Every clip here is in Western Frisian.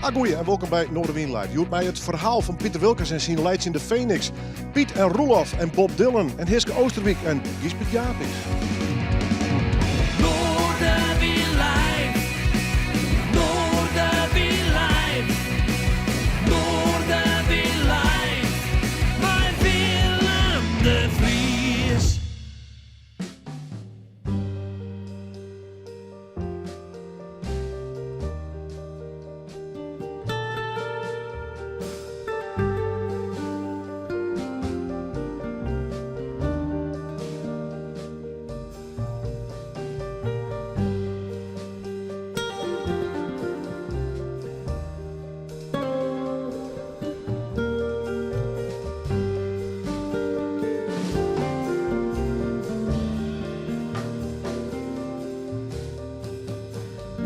Agoeie en wolkom by Noardewyn Live. Hjoed mei it ferhaal fan Piter Wilkens en syn Laitsjende Phoenix. Piet en Roelof en Bob Dylan en Hiske Oosterwijk en Gysbert Japicx. Noardewyn Live, Noardewyn Live, Noardewyn Live, mei Willem de Vries.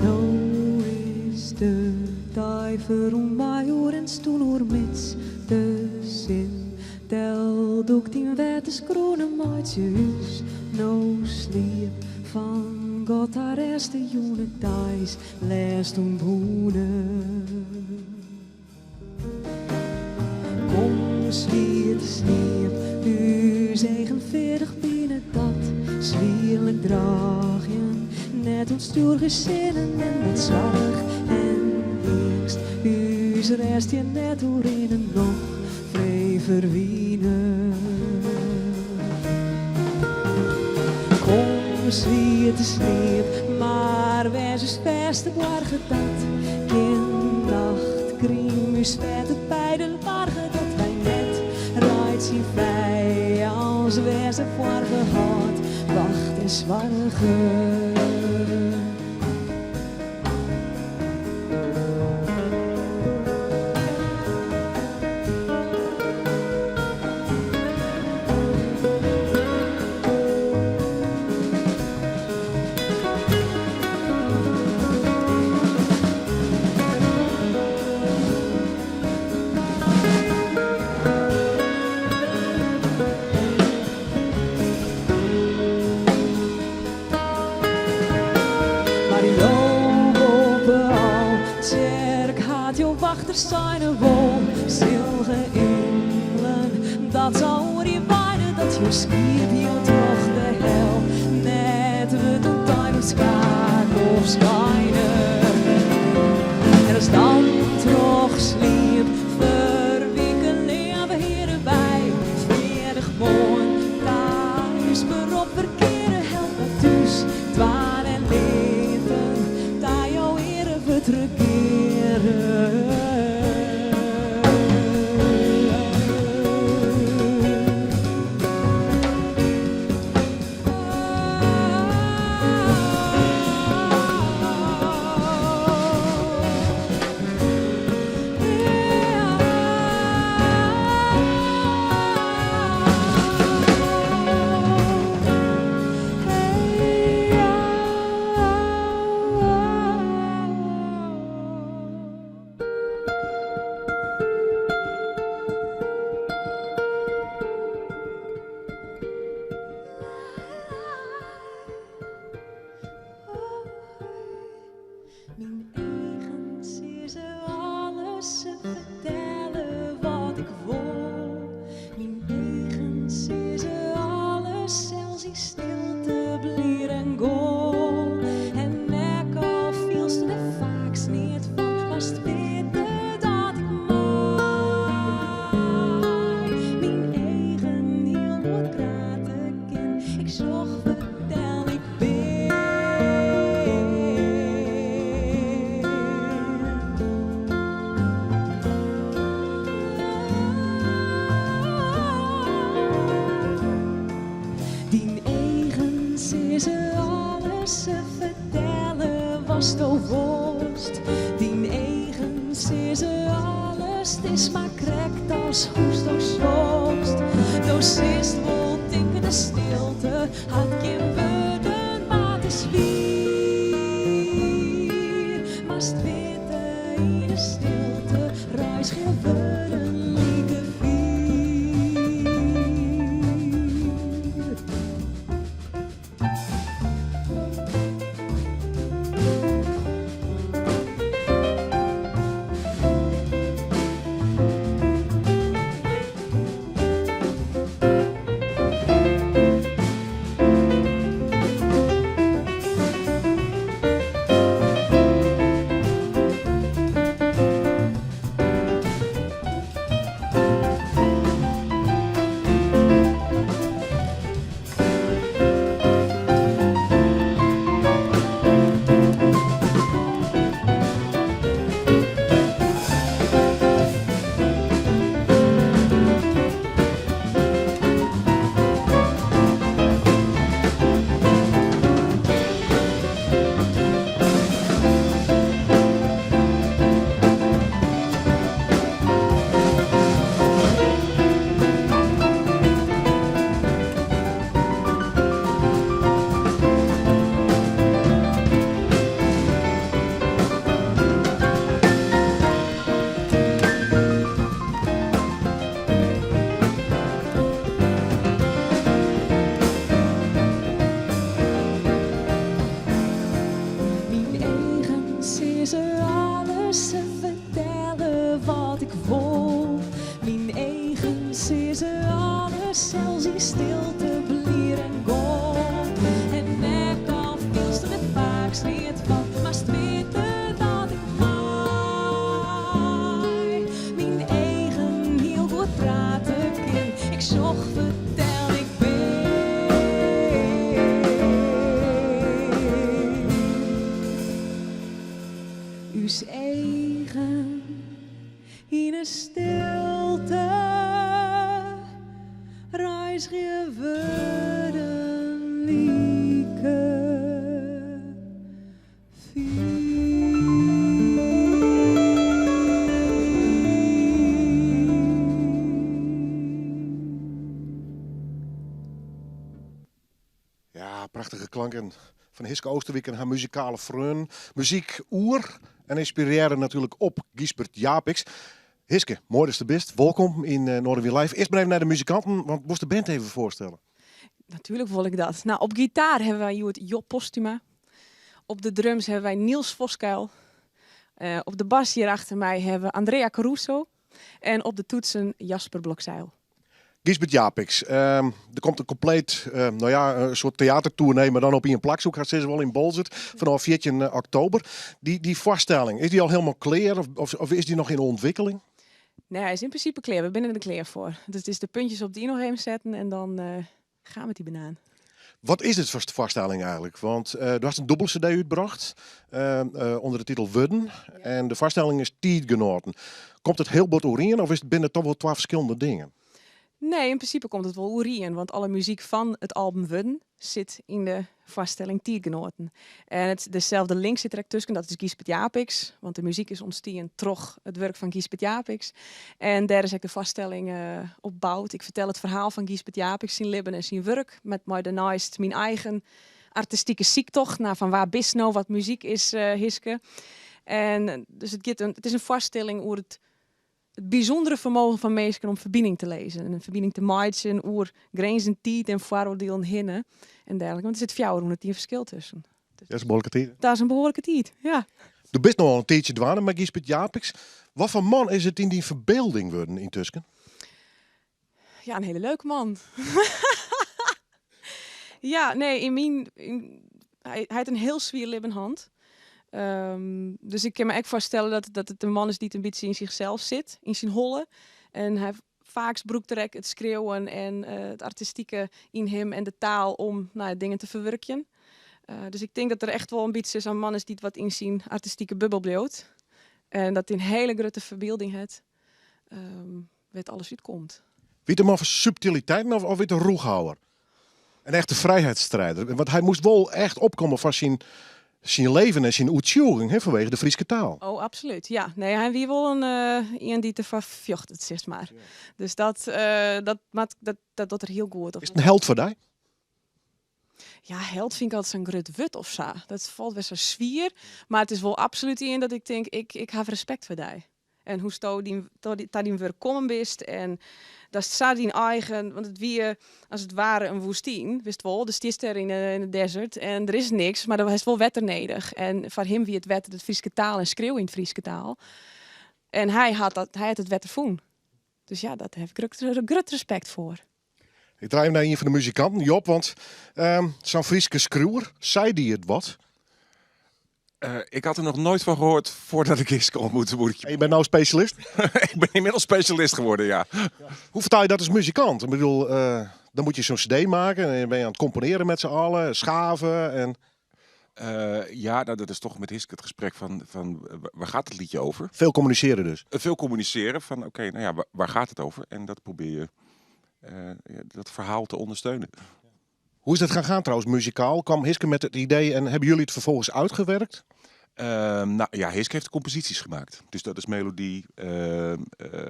No is de dei ferrûn mei oer en stûn oer mids de sin. Del dûkt yn wetterskroene meitsje ús no sliep fan God ta rêst de jûn it deis lêst ûntbûne. Kom swiete sliep, ús eagen feardich bine dat swierlik draagjen. Net ûntstjoer ús sinnen en dat soarch en eangst. Ús rêst hjir net oerinnen noch free ferwine. Kom swiete sliep, mar wês ús fêste boarge dat gjin nachtgrime ús fêd it beiden barge dat wy net reitsje frij as wêze foarge hâld wacht en soarge. Mar jo boppe-al, tsjerk hat jo wachters seine wol, silge ingelen, dat sa oer je weine, dat jo skiep jo troch de hel net wurdt in tein of skaak of skeine. En as dan troch sliep ferwike leave Heare wy feardich moarn ta ús berop werkeare, help dat ús dwaan en litten ta jo eare wurdt regeare. Myn eagen sizze alles, se fertelle wat ik wol. Myn eagen sizze alles, sels yn stilte, blier en gol. En ek al fielst der faaks neat fan, moatst witte dat ik mei myn eagen hiel goed prate kin. Ik sjoch, fertel, ik bin. Dyn eagen sizze alles, se fertelle watsto wolst. Dyn eagen sizze alles, it is mar krekt as hoesto sjochst. Do silst wol tinke, de stilte hat gjin wurden, mar it is wier. Moatst witte, yn 'e stilte reizgje wurden like fier. se fertelle wat ik wol. Myn eagen sizze alles, sels yn stilte, blier en gol. En ek al fielst der faaks neat fan, moatst witte dat ik mei myn eagen hiel goed prate kin. Ik sjoch, fertel, ik bin. Us eagen yn 'e stilte reizgje wurden like fier. Ja, prachtige klanken fan Hiske Oosterwijk en har muzikale freonen. Muzyk oer en ynspirearre natuerlik op Gysbert Japicx. Hiske, moai datst der bist. Wolkom yn eh, Noardewyn Live. Earst mar even nei de muzikanten, want wolst de band even foarstelle? Natuerlik wol ik dat. Nou, op gitaar hawwe wy hjoed Job Postuma. Op de drums hawwe wy Niels Voskuil. Eh, op de bas hjir achter my hawwe we Andrea Caruso. En op de toetsen Jasper Blokzijl. Gysbert Japicx, der komt in kompleet, no ja, in soart teatertoernee, mar dan op ien plak, soe ik hast sizze wol, yn Boalsert, fanôf 14 oktober. Dy, dy foarstelling, is dy al hielendal klear of, of is dy noch yn ûntwikkeling? Nee, hy is yn prinsipe klear. We binne der klear foar. Dus it is de puntjes op de i noch even setten en dan uh, gaan we die banaan. Wat is dit foar foarstelling eigentlik? Want uh, do hast in dûbele CD útbrocht uh, ûnder de titel Wurden. Ja. En de foarstelling is Tiidgenoaten. Komt it hiel bot oerien of is it, binne it toch wol twa ferskillende dingen? Nee, yn prinsipe komt it wol oerien, want alle muzyk fan it album Wurden sit yn de foarstelling Tiidgenoaten. En it, deselde link sit der ek tusken, dat is Gysbert Japicx, want de muzyk is ûntstien troch it wurk fan Gysbert Japicx. En dêr is ek de foarstelling uh, op boud. Ik fertel it ferhaal fan Gysbert Japicx, syn libben en syn wurk, met mei dêrneist myn eigen artistike syktocht nei fan wa bist no, wat muzyk is, uh, Hiske. En dus it giet in, it is in foarstelling oer it it bysûndere fermogen fan minsken om ferbining te lizzen en in ferbining te meitsjen oer grinzen, tiid en foaroardielen hinne en dergelike. Want der sit 400 jier ferskil tusken. Dat is in behoarlike tiid. Dat is in behoarlike tiid, ja. Do bist no al in tiidsje dwaande mei Gysbert Japicx. Wat foar man is it yn dyn ferbylding wurden yntusken? Ja, in hiele leuke man. ja, nee, yn myn, yn, hy, hy hat in hiel swier libben hân. Um, dus ik kin my ek foarstelle dat, dat it in man is dy't in bytsje yn sichsels sit, yn syn holle. En hy faaks brûkt er ek it skriuwen en uh, it artistike yn him en de taal om nou, dingen te ferwurkjen. Uh, dus ik tink dat er echt wol in bytsje sa'n man is dy't wat yn syn artistike bubbel bliuwt. En dat hy in hiele grutte ferbylding hat. Um, wêr't alles útkomt. Wie it in man fan subtiliteiten of, of wie it in rûchhouwer? In echte frijheidsstrider. Want hy moast wol echt opkomme foar syn, syn leven en syn oertsjûging hè, fanwege de Fryske taal. Oh, absolút. Ja, nee, hy wie wol in uh, ien dy't derfoar fjochtet, sis mar. Ja. Dus dat, uh, dat, dat, dat, dat docht er hiel goed. Is it in held foar dy? Ja, held fyn ik altyd sa'n grut wurd of sa. Dat falt wer sa swier. Mar it is wol absolút ien dat ik tink, ik, ik haw respekt foar dy. En hoe'tsto dyn, ta dyn wurk kommen bist en datst sa dyn eigen, want it wie as it ware in woestyn, witst wol, do stiest dêr yn de desert en der is niks, mar do hast wol wetter nedich. En foar him wie it wetter de Fryske taal en skriuwe yn it Fryske taal. En hy hat dat, hy hat it wetter fûn. Dus ja, dat haw ik grut, grut respekt foar. Ik draai him nei ien fan de muzikanten, Job, want um, sa'n Fryske skriuwer, sei dy it wat? Ik had er nog nooit van gehoord voordat ik Hiske ontmoette, moet ik je... En je bent nou specialist? Ik ben inmiddels specialist geworden, ja. Hoe vertaal je dat als muzikant? Ik bedoel, dan moet je zo'n cd maken en dan ben je aan het componeren met z'n allen, schaven en... Ja, nou, dat is toch met Hiske het gesprek van waar gaat het liedje over? Veel communiceren dus. Veel communiceren van oké, nou ja, waar gaat het over? En dat probeer je dat verhaal te ondersteunen. Hoe is dat gaan gaan trouwens, muzikaal? Kwam Hiske met het idee en hebben jullie het vervolgens uitgewerkt? Nou ja, Hiske heeft de composities gemaakt. Dus dat is melodie,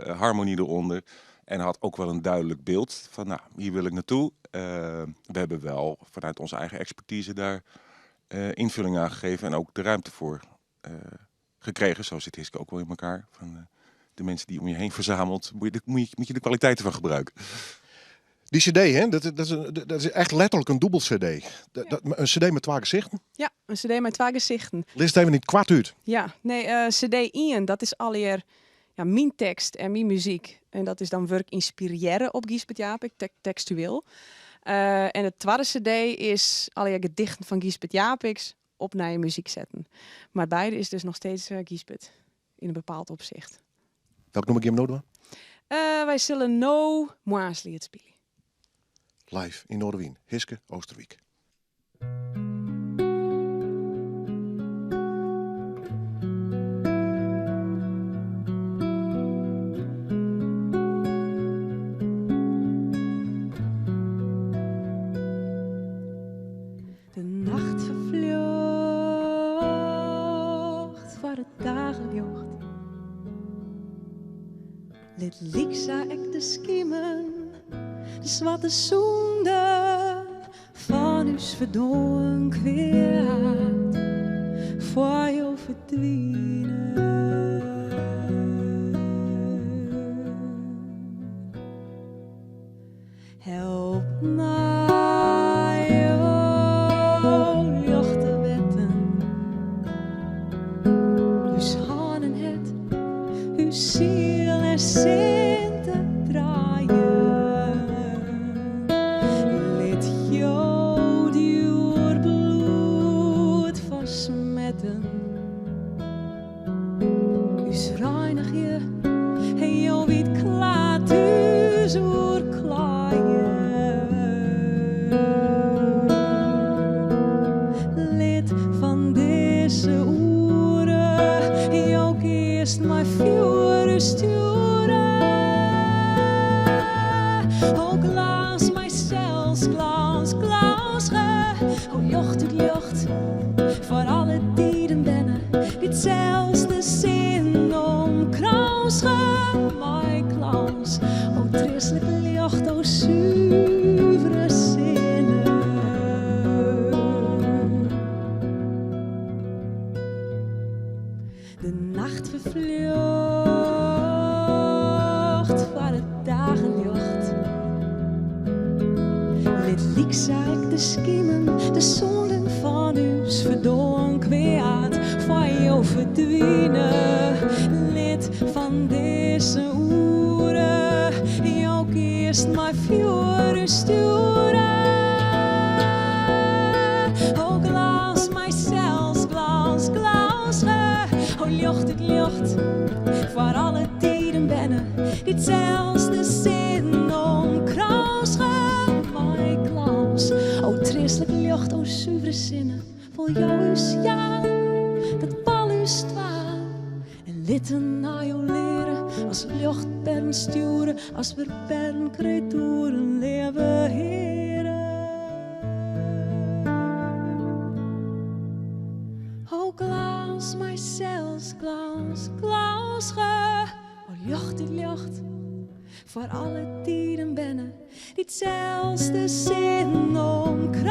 harmonie eronder. En had ook wel een duidelijk beeld van, nou, hier wil ik naartoe. We hebben wel vanuit onze eigen expertise daar invulling aan gegeven en ook de ruimte voor gekregen. Zo zit Hiske ook wel in elkaar. Van de mensen die om je heen verzamelt, moet je de kwaliteiten van gebruiken. Dy cd, hè, dat is echt letterlik in dûbel cd. In cd mei twa gesichten? Ja, in cd mei twa gesichten. Lis it even yn it koart út. Ja, nee, cd ien, dat is allegear, ja, myn tekst en myn muzyk. En dat is dan wurk ynspirearre op Gysbert Japicx, tekstueel. En de twadde cd is allegear gedichten fan Gysbert Japicx op nije muzyk setten. Mar beide is dus noch steeds Gysbert yn in bepaald opsicht. Welk nûmer gean we no dwaan? Wy sille no Moarnsliet spylje. Live yn Noardewyn, Hiske Oosterwijk. De nacht ferfljocht foar it dageljocht. Lit lyksa ek de skimen, de swarte sûnde fan ús ferdoarn kwead foar jo ferdwine. Help nei jo ljochte wetten, ús hân en hert, ús siel en sin te draaien. Lit jo djoer bloed fan smetten Ús reinigje en jo wyt klaad ús oerklaaie. Lit fan dizze oere jo geast mei fjoer ús stjoere. O glâns my sels, glâns, glâns ge, o ljocht út ljocht. Foar alle tiden berne, dy't sels de sin omkrânsge mei glâns. O treastlik ljocht, o suvere sinne. De nacht ferfljocht foar it dageljocht. Lit lyksa ek de skimen, de sûnden fan ús ferdoarn kwead foar jo ferdwine. Lit fan dizze oere jo geast mei fjoer ús stjoere. O glâns my sels, glâns, glâns ge, o ljocht út ljocht, foar alle tiden berne, dy't sels de sin omkrânsge mei glâns. O treastlik ljocht, o suvere sinne, wol jo ús jaan, dat wol ús dwaan. En litten nei jo leare, as ljochtbern stjoere, as werbern kreatueren, leave Heare. O glâns my sels, glâns, glâns ge, o ljocht út ljocht, foar alle tiden berne, dy't sels de sin omkrânsge.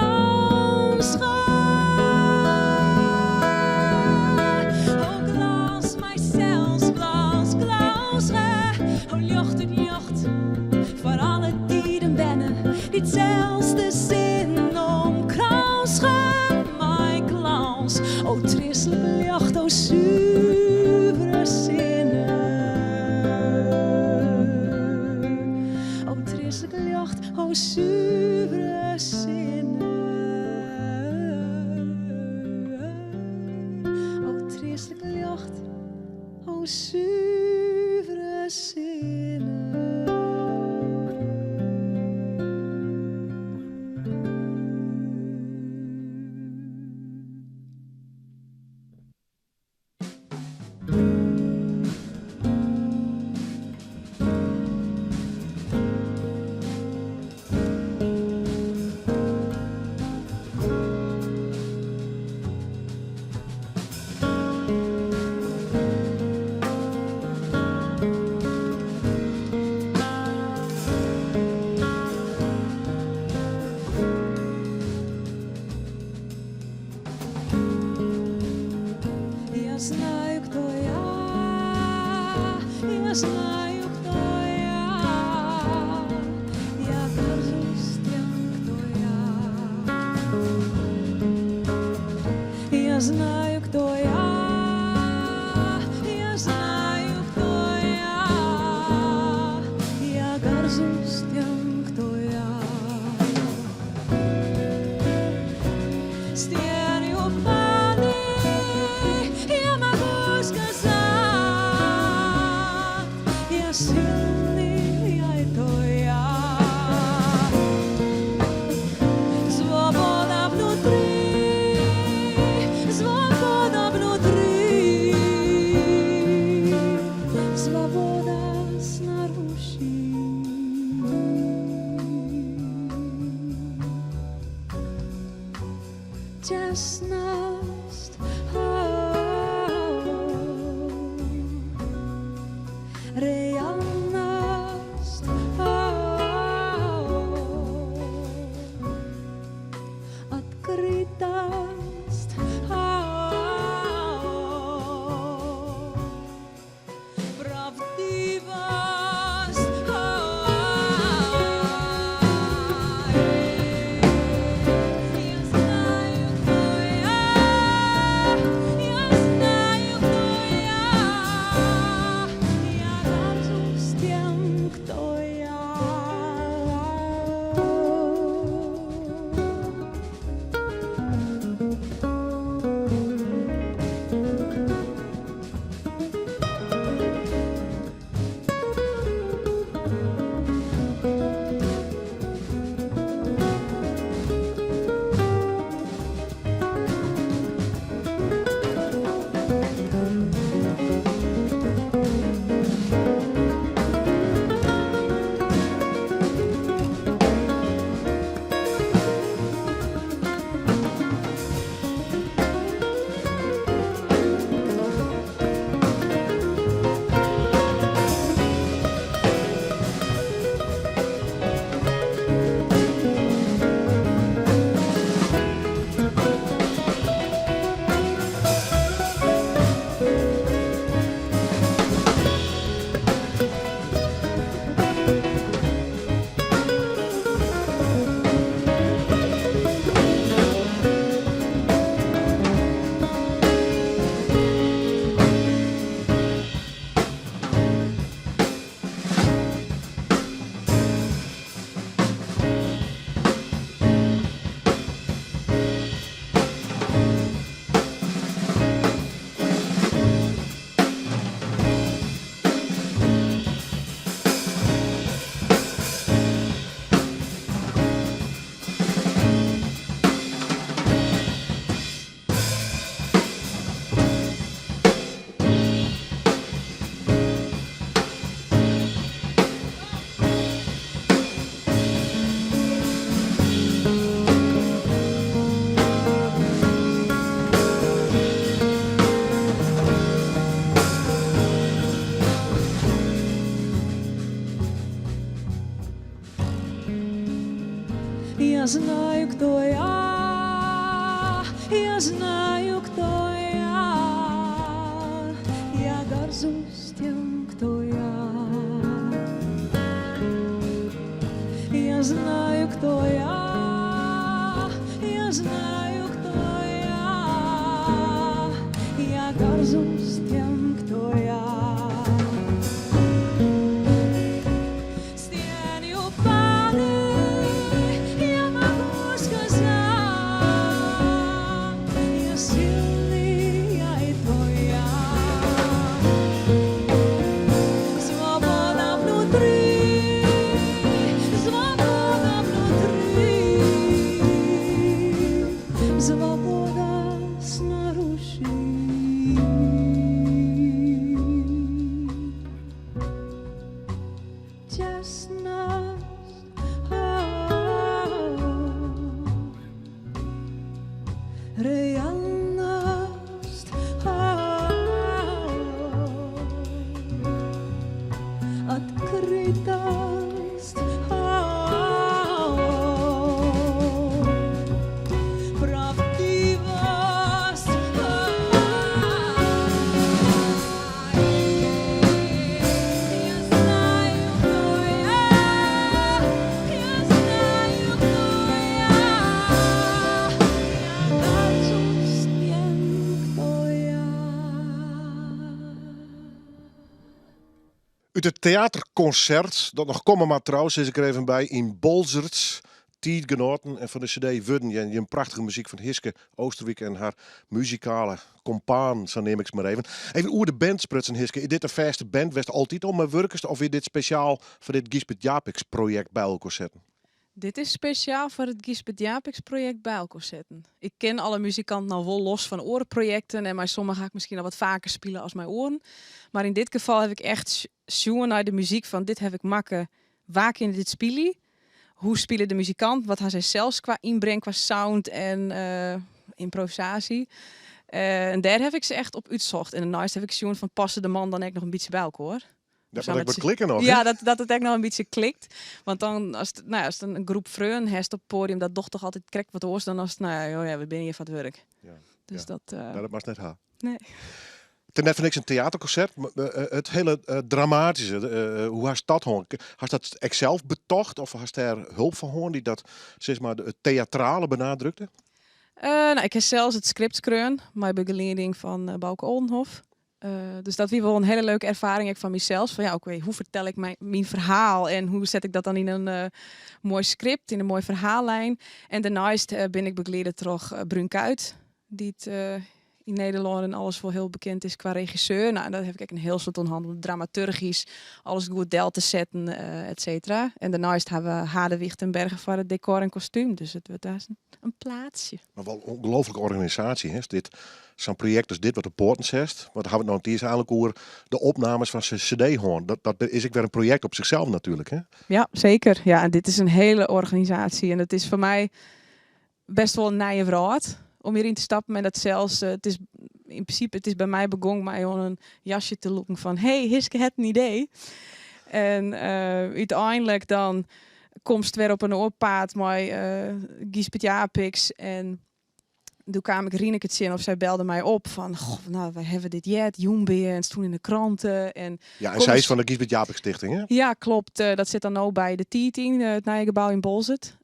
O glâns my sels, glâns, glâns ge, o ljocht út ljocht, foar alle tiden berne, dy't sels de sin omkrânsge mei glâns. O treastlik ljocht, o suvere sinne. O treastlik ljocht, o suvere sinne. O treastlik ljocht, o suvere sinne. Я знаю, кто я, я знаю, кто я. Я горжусь. сильный, я и то я. Свобода внутри, свобода внутри, свобода снаружи. Честность, реальность, открытость, правдивость. Я знаю, кто я, я знаю, кто я, я горжусь тем, кто я. Я знаю, кто я, я знаю, кто я, я горжусь тем, кто я. Я знаю, кто я, я знаю, кто я, я горжусь тем, кто я. С тенью падай, я могу сказать, я сильный, я и твоя. Свобода внутри, свобода внутри, свобода снаружи. Честность, реальность, открытость, правдивость. Я знаю, кто я, я знаю, кто я, я горжусь тем, кто я. Ut it teaterkonsert, dat noch komme moat trouwens, sis ik der even by, yn Boalsert. Tiidgenoaten en fan de CD Wurden hearre jim prachtige muzyk fan Hiske Oosterwijk en har muzikale kompaan, sa neam ik se mar even. Even oer de band sprutsen, Hiske. Is dit in fêste band wêr'tst altyd al mei wurkest of is dit spesjaal foar dit Gysbert Japicx projekt by elkoar setten? Dit is spesjaal foar it Gysbert Japicx projekt by elkoar setten. Ik ken alle muzikanten al wol los fan oare projekten en mei sommige ha ik miskien al wat faker spile as mei oaren. Mar yn dit gefal haw ik echt sjoen nei de muzyk fan dit haw ik makke, wa kin dit spylje? Hoe spile de muzikanten? Wat ha sy sels kwa ynbring, kwa sound en ymprovisaasje? En dêr haw ik se echt op útsocht. En dêrneist haw ik sjoen fan passe de mannen dan ek noch in bytsje by elkoar? Dat moat ek wat klikke noch. Ja, dat it ek noch in bytsje klikt. Want dan, as, nou ja, ast in groep freonen hast op it poadium, dat docht toch altyd krekt wat oars dan as, nou ja, oh ja, we binne hjir foar it wurk. Ja. Dus Ja. dat, Nou, dat moatst net ha. Nee. It is net foar niks in teaterkonsert, mar it hiele dramatyske, hoe hast dat hân? Hast dat ek sels betocht of hast dêr help fan hân dy't dat, sis mar, it teatrale benadrukte? Nou, ik ha sels it skript skreaun mei begelieding fan Bouke Oldenhof. Dus dat wie wol in hiele leuke erfaring ek foar mysels. Fan ja, oké, hoe fertel ik myn ferhaal en hoe set ik dat dan yn in moai skript, yn in moai ferhaallijn. En dêrneist bin ik begeliede troch Brún Kuit, dy't yn Nederlân en alles wol hiel bekend is kwa regisseur. Nou, en dêr haw ik ek in hiel soad oan hân om dramaturgysk alles goed del te setten, et cetera. En dêrneist ha we Hade Wichtenberger foar it dekor en kostúm. Dus it wurdt aanst in plaatsje. Mar wol in ûngelooflike organisaasje, hè? Dit, sa'n projekt as dit wat op poaten setst. Want dan ha we it no yntiids eigenlik oer de opnames fan syn CD hân. Dat is ek wer in projekt op sichsels natuerlik, hè? Ja, seker. Ja, en dit is in hiele organisaasje. En it is foar my best wol in nije wrâld om hjiryn te stappen. En dat sels, it is yn prinsipe, it is by my begûn mei oan in jasje te lûken fan hey, Hiske hat in idee. En úteinlik dan komst wer op in oar paad mei Gysbert Japicx. En doe kaam ik Rineke tsjin of sy belde my op fan, goh, nou, wy hawwe dit heard, jûnbea en it stûn yn de krante. En Ja, en kom sy is ris fan de Gysbert Japicx Stichting, hè? Ja, klopt. Dat sit dan no by de Tiid yn, it nije gebou yn Boalsert.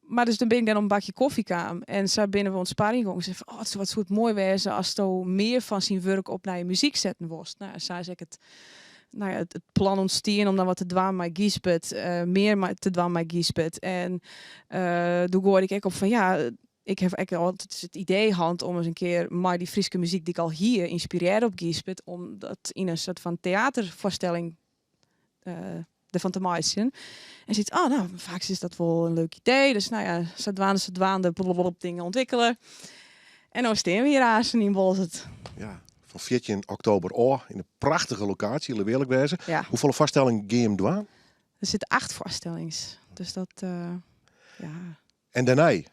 Mar dus dan bin ik dêr om in bakje kofje kaam en sa binne we oan it sparjen gongen. Se sei fan, oh, it soe, wat soe it moai wêze asto mear fan syn wurk op nije muzyk setten wolst. Nou, en sa is ek it, nou ja, it plan ûntstien om dan wat te dwaan mei Gysbert, mear mei, te dwaan mei Gysbert. En doe goaide ik ek op fan, ja, ik haw ek altyd it idee hân om ris in kear mei dy Fryske muzyk dy't ik al hie, ynspirearre op Gysbert, om dat yn in soart fan teaterfoarstelling derfan te meitsjen. En sei, oh, nou, faaks is dat wol in leuk idee. Dus nou ja, sadwaande, sadwaande, blablabla, dingen ûntwikkele. En no stean we hjir aansten yn Boalsert. Ja, fan 14 oktober ôf yn in prachtige lokaasje, lit earlik wêze. Ja. Hoefolle foarstellingen gean jim dwaan? Der sitte 8 foarstellings. Dus dat, ja. En dêrnei?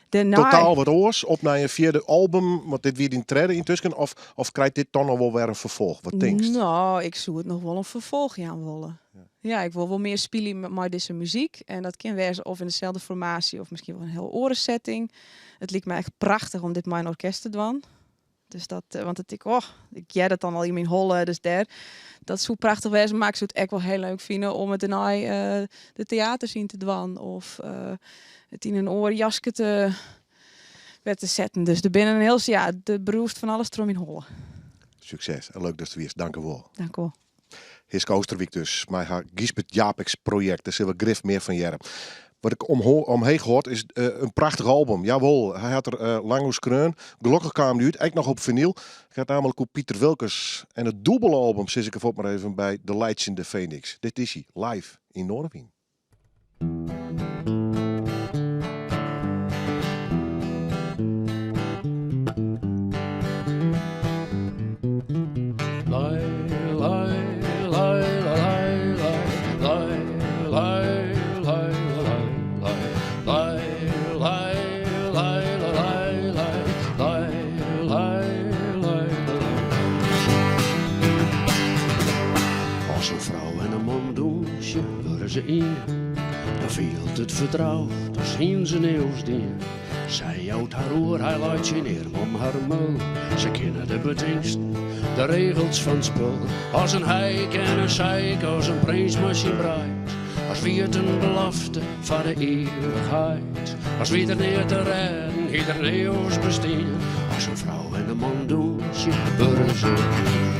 Dêrnei? Totaal wat oars, op nei in fjirde album, want dit wie dyn tredde yntusken, of krijt dit dan noch wol wer in ferfolch? Wat tinkst? Nou, ik soe it noch wol in ferfolch jaan wolle. Ja. Ja, ik wol wol mear spylje mei dizze muzyk. En dat kin wêze of yn deselde formaasje of miskien wol in hiel oare setting. It liket my echt prachtich om dit mei in orkest te dwaan. Dus dat, want it, ik, oh, ik hear dat dan al yn myn holle, dus dêr, dat soe prachtich wêze. Mar ik soe it ek wol hiel leuk fine om it dêrnei de teaters yn te dwaan of it yn in oar jaske te, wer te setten. Dus der binne in hiel, ja, der brûst fan alles troch myn holle. Sukses en leuk datst der wiest. Danke wol. Dank wol. Hiske Oosterwijk dus, mei har Gysbert Japicx projekt. Dêr sille we grif mear fan hearre. Wat ik omheech hâld is in prachtich album. Jawol, hy hat der lang oer skreaun. Gelokkich kaam dy út, ek noch op finyl. It giet nammentlik oer Piter Wilkens en it dûbelalbum, sis ik fuort mar even, by De Laitsjende Phoenix. Dit is hy, live yn Noardewyn. As in frou en in man dûnsje, wurde se ien. Dan fielt it fertroud as hienen se news dien. Sy jout har oer, hy leit syn earm om har mul. Se kinne de betingsten, de regels fan it spul. As in heik en in sijk, as in prins mei syn breid. As wie it in belofte foar de ivichheid. As wie der neat te rêden, hie der news bestien. As in frou en in man dûnsje, wurde se ien.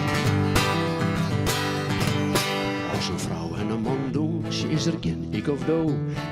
As in frou en in man dûnsje, is der gjin ik of do.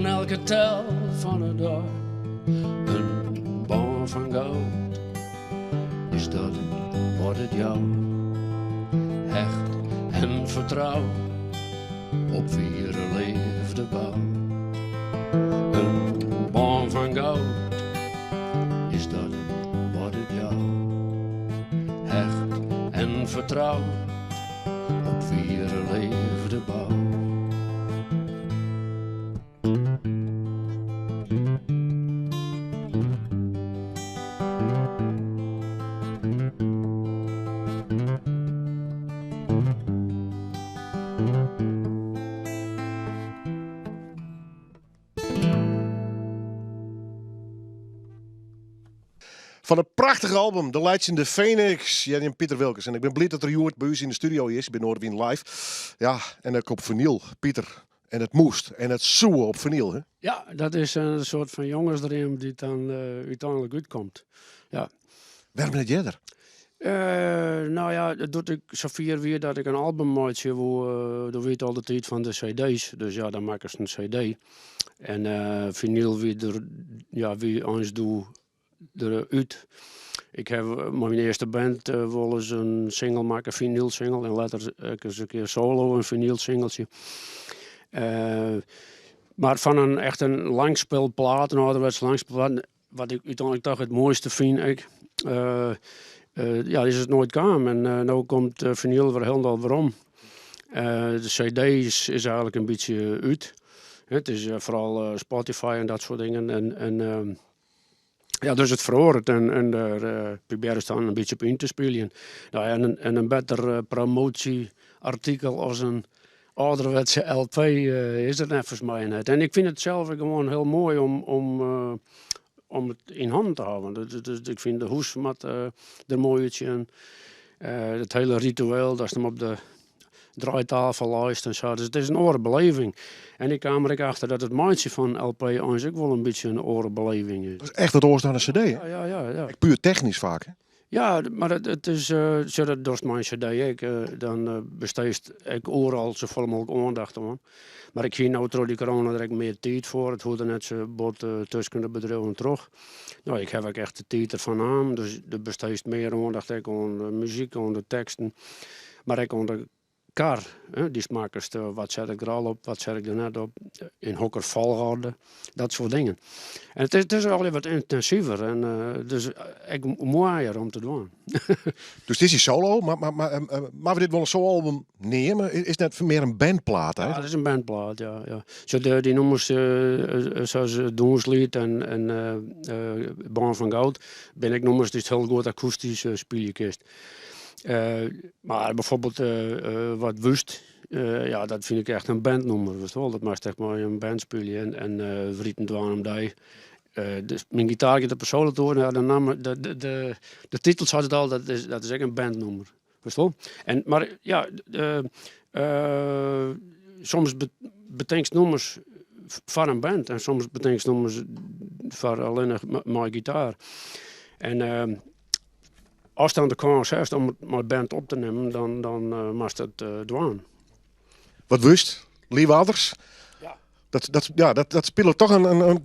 oeren, elke tel fan 'e dei. In bân fan goud, is dat wat it jout? Hecht en fertroud, op wiere leafde boud. In bân fan goud, is dat wat it jout? Hecht en fertroud, op wiere leafde boud. Fan it prachtige album De Laitsjende Phoenix, hearden jim Piter Wilkens. En ik bin bliid dat er hjoed by ús yn de studio is, by Noardewyn Live. Ja, en ek op finyl, Piter. En it moast en it soe op finyl, hè? Ja, dat is in soart fan jongesdream dy't dan úteinlik útkomt. Ja. Wêrom net earder? No ja, doe't ik safier wie dat ik in album meitsje woe, doe wie it al de tiid fan de cd's. Dus ja, dan makkest in cd. En finyl wie der, ja, wie eins doe der út. Ik haw mei myn earste band wolris in single makke, finylsingle, en letter ek ris in kear solo in finylsingeltsje. Mar fan in echt in langspylplaat, in âlderwetske langspylplaat, wat ik úteinlik toch it moaiste fyn ek, ja, is it noait kaam. En no komt finyl wer hielendal werom. De cd is eigenlik in bytsje út. It is foaral Spotify en dat soart dingen. En ja, dus it feroaret en dêr probearrest dan in bytsje op yn te spyljen. No ja, en in better promoasje-artikel as in âlderwetse LP is der neffens my net. En ik fyn it sels ek gewoan hiel moai om it yn hannen te hawwen. Dus ik fyn de hoes moat der moai útsjen. It hiele ritueel datst him op de draaitafel leist en sa. Dus it is in oare beleving. En ik kaam der ek achter dat it meitsjen fan in LP eins ek wol in bytsje in oare beleving is. Dat is echt wat oars dan in cd, hè? Ja, ja, ja, ja. Ek puer technysk faak, hè? Ja, mar it is, sjoch, dat dochst mei in cd ek. Dan besteest ek oeral safolle mooglik oandacht oan. Mar ik hie no troch dy corona der ek mear tiid foar. It hoegde net sa bot tusken de bedriuwen troch. No, ik haw ek echt de tiid derfoar naam, dus do besteest mear oandacht ek oan de muzyk, oan de teksten, mar ek oan de kar dy'tst makkest. Wat set ik der al op, wat set ik der net op, yn hokker folchoarder, dat soart dingen. En it is allegear wat yntinsiver en dus ek moaier om te dwaan. Dus it is in solo, mar moatte we dit wol in solo-album neame? Is it net mear in bandplaat Ja, it is in bandplaat, ja. ja. Sjoch, dy nûmers sa as Dûnsliet en Bân fan Goud binne ek nûmers dy'tst hiel goed akoestysk spylje kinst. Mar byfoarbyld Wat Wust, ja, dat fyn ik echt in bandnûmer, witst wol. Dat moatst echt mei in band spylje en Writen dwaan om dy. Dus myn gitaar giet op 'e solotoer, ja, de namme, de, de titel seit it al, dat is ek in bandnûmer. Witst wol? En, mar ja, soms betinkst nûmers foar in band en soms betinkst nûmers foar allinnich mei gitaar. En ast dan de kâns hast om it mei band op te nimmen, dan moatst it dwaan. Wat wust, Liwwadders? Ja. Dat, ja, dat spilet toch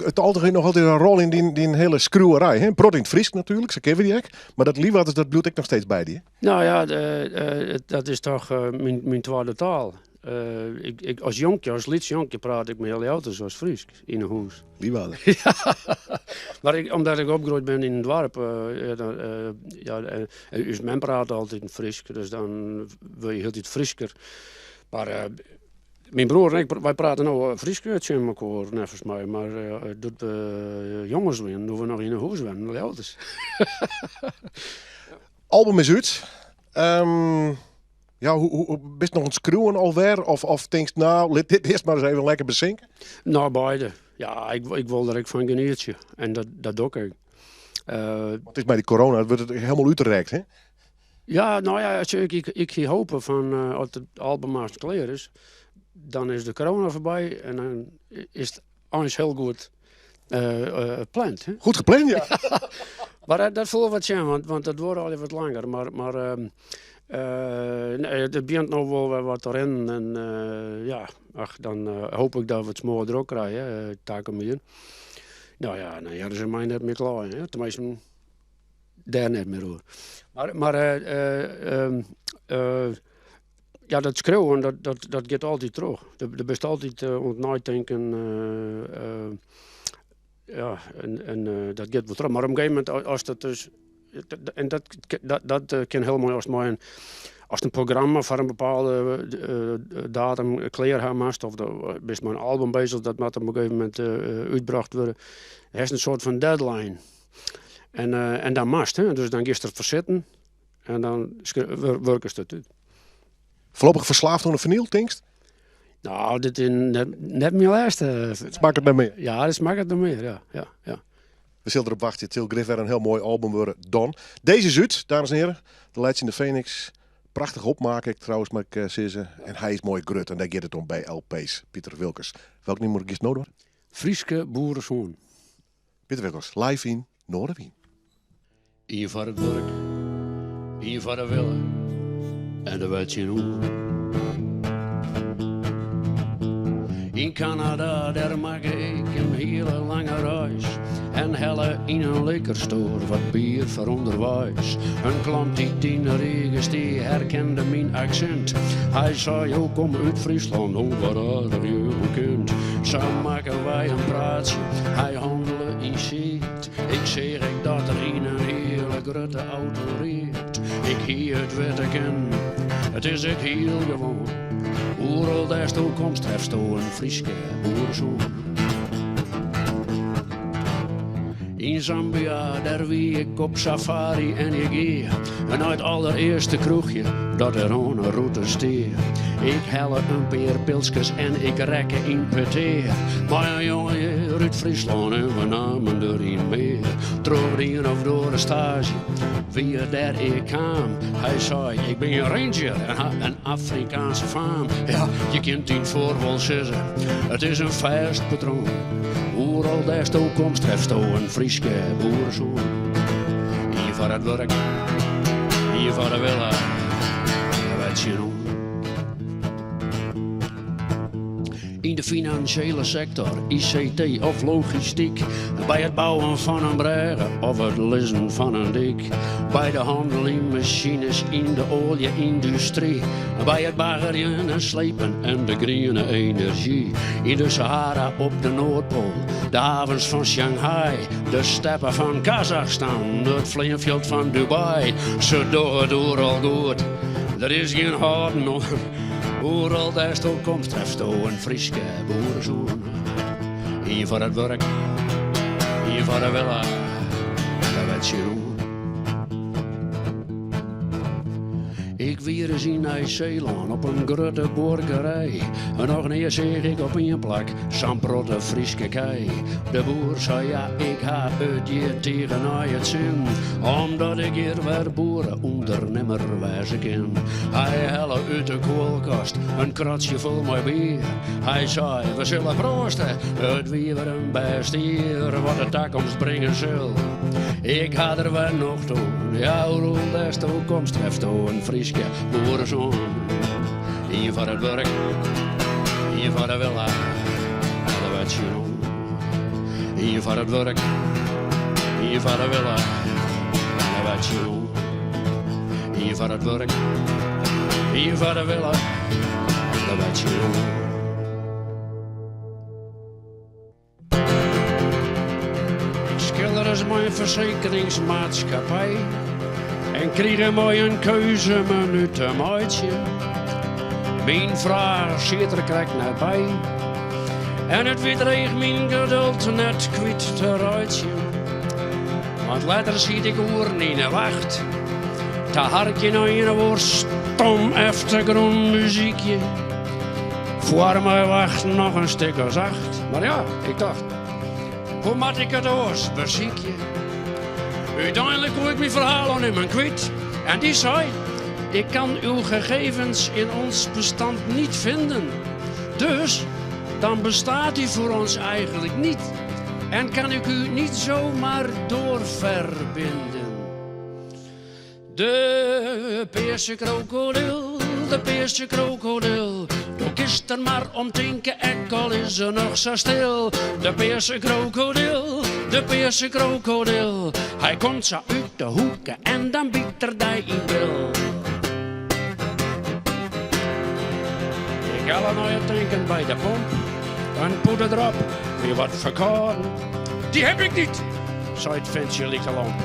it altyd noch altyd in rol yn dyn hiele skriuwerij. Hè? In protte yn it Frysk natuerlik, sa kenne we dy ek. Mar dat Liwwadders, dat bliuwt ek noch steeds by dy. No ja, dat is toch myn twadde taal. Ik, as jonkje, as lyts jonkje prate ik mei hiel Ljouwters as Frysk yn 'e hûs. Liwadder. Ja, mar ik, omdat ik opgroeid bin yn in doarp, ja, dan, ja, ús mem prate altyd Frysk, dus dan wurd je hieltyd Frysker. Mar myn broer en ik, wy prate no Frysk tsjin mekoar, neffens my. Mar doe't we jonges wienen, doe't we noch yn 'e hûs wennen, Ljouwters. Album is út. Ja, hoe, bist noch oan it skriuwen alwer? Of tinkst, no, lit dit earst mar ris even lekker besinke? No, beide. Ja, ik wol der ek fan genietsje. En dat doch ik. Want it is mei dy corona, it wurdt it hielendal útrekt, hè? Ja, no ja, ik, ik hie hope fan as it album aanst klear is, dan is de corona foarby en dan is it eins hiel goed pland. Hè? Goed gepland, ja. Mar dat foel wat tsjin, want dat duorre al wat langer. Mar Nee, it begjint no wol wer wat te rinnen en ja, ach, dan hoop ik dat we it smoar drok krije takom jier. No ja, dan hearre se my net mear kleien, hè. Teminsten, dêr net mear oer. Mar ja, dat skriuwen, dat giet altyd troch. Do bist altyd oan it neitinken, ja, en dat giet wol troch. Mar op in gegeven momint, ast it dus, en dat kin hiel moai ast mei in, ast in programma foar in bepaalde datum klear ha moatst, of do bist mei in album beuzich, dat moat op in gegeven momint útbrocht wurde, hast in soart fan deadline. En dan moatst, hè, dus dan giest der foar sitten en dan wurkest it út. Foarlopich ferslaafd oan de finyl, tinkst? Nou, dit is net myn lêste. It smakket nei mear? Ja, it smakket nei mear, ja, ja, ja. We sille derop wachtsje. It sil grif wer in hiel moai album wurde dan. Dizze is út, dames en hearen. De Latsjende Phoenix. Prachtich opmaak ek trouwens, moat ik sizze. En hy is moai grut en dêr giet it om by LP's. Piter Wilkens. Welk nûmer giest no dwaan? Fryske boeresoan. Piter Wilkens, live yn Noardewyn. Ien foar it wurk, ien foar de wille en der wer tsjinoer. Yn Kanada, dêr makke ik in hiele lange reis en helle yn in liquorstore wat bier foar ûnderweis. In klant dy't yn de rige stie herkende myn aksint. Hy sei, jo komme út Fryslân, oh wat aardich jo bekend. Sa makken wy in praatsje, hy hannele yn sied. Ik seach ek dat er yn in hiele grutte auto ried. Ik hie it witte kinnen, it is ek hiel gewoan. Oeral dêr'tsto komst trefsto in Fryske boeresoan. Yn Zambia, dêr wie ik op safari en ik gie nei it allerearste kroechje dat der oan 'e rûte stie. Ik helle in pear pilskes en ik rekke yn petear mei in jonge hear út Fryslân en we namen der ien mear. Troch de ien of oare staazje wie er dêr ek kaam. Hy sei, ik bin in ranger en ha in Afrikaanse faam. Ja, je kint yn 't foar wol sizze, it is in fêst patroan. Oeral dêr'tsto komst, trefsto in Fryske boeresoan. Ien foar it wurk, ien foar de wille, wer tsjinoan. Yn de finansjele sektor, ICT of logistyk, by it bouwen fan in brêge of it lizzen fan in dyk, by de hannel yn masines yn de oalje-yndustry, by it baggerjen en slepen en de griene enerzjy, yn de Sahara op de Noardpoal, de havens fan Shanghai, de steppe fan Kazachstan, it fleanfjild fan Dubai, se dogge it oeral goed, der is gjin hâlden oan. Oeral dêr'tsto komst trefsto in Fryske boeresoan. Ien foar it wurk, ien foar de wille, der wer tsjinoan. Ik wie ris yn Nij-Seelân op in grutte buorkerij. En noch nea seach ik op ien plak sa'n protte Fryske kij. De boer sei ja, ik ha it hjir tige nei it sin, omdat ik hjir wer boere-ûndernimmer wêze kin. Hy helle út de kuolkast in kratsje fol mei bier. Hy sei, we sille proaste, it wie wer in bêst jier, wat de takomst bringe sil. Ik ha der wer nocht oan, ja, oeral dêr'tsto komst trefsto in Fryske boeresoan. Ien foar it wurk, ien foar de wille, der wer tsjinoan. Ien foar it wurk, ien foar de wille, der wer tsjinoan. Ien foar it wurk, ien foar de wille, der wer tsjinoan. Ik skille ris mei in fersekeringsmaatskippij en krige mei in keuzemenu te meitsjen. Myn fraach siet der krekt net by en it wie dreech myn geduld net kwyt te reitsjen. Want letter siet ik oeren yn 'e wacht te harkjen nei ien of oar stom eftergrûnmuzykje. Foar my wachten noch in stik as acht, mar ja, ik tocht, hoe moat ik it oars besykje? Uteinlik koe ik myn ferhaal oan immen kwyt en dy sei, ik kan uw gegevens in ons bestand niet vinden. Dus dan bestaat u voor ons eigenlijk niet en kan ik u niet zomaar doorverbinden. De pearse krokodil, de pearse krokodil, do kinst der mar om tinke ek al is er noch sa stil. De pearse krokodil, de pearse krokodil, hy komt sa út de hoeke en dan byt er dy yn bil. Ik helle nei it tanken by de pomp, in pûde drop, wie wat ferkâlden. Dy heb ik niet, sei it fintsje like lomp.